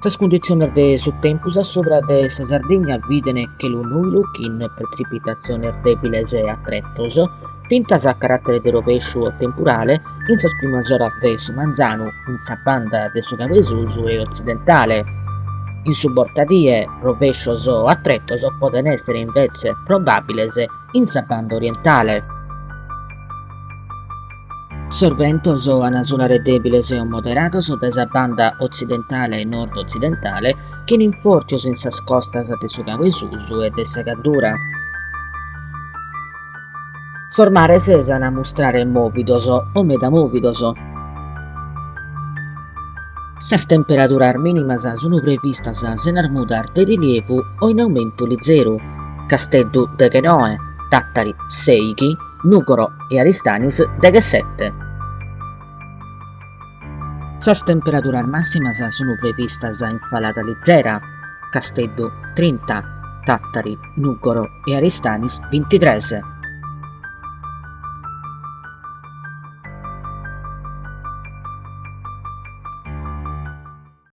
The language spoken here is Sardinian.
Sas cunditziones de su tempus a subra de sa Sardigna bident chelu nùilu chin pretzipitatziones dèbiles a tretos, fintas a caràtere de rovesciu o temporale in sas primas oras de su manzanu in sa banda de su Cabu 'e Susu e otzidentale. In su bortadie, rovescios a tretos podent èssere invetze probàbiles in sa banda orientale. Sos bentos an a sulare dèbiles o moderados dae sa banda otzidentale e nord-otzidentale, chin infòrtios in sas costas de su Cabu 'e Susu e de sa Gaddura. Sos mares s'an a mustrare mòvidos o meda mòvidos. Sas temperaduras mìnimas sunt previstas sena mudas de rilievu o in aumentu lizeru, Casteddu deghenoe, Tàtari sèighi, Nùgoro e Aristanis deghessete. Sas temperaduras màssimas sunt previstas in falada lizera, Casteddu trinta, Tàtari, Nùgoro e Aristanis bintitres.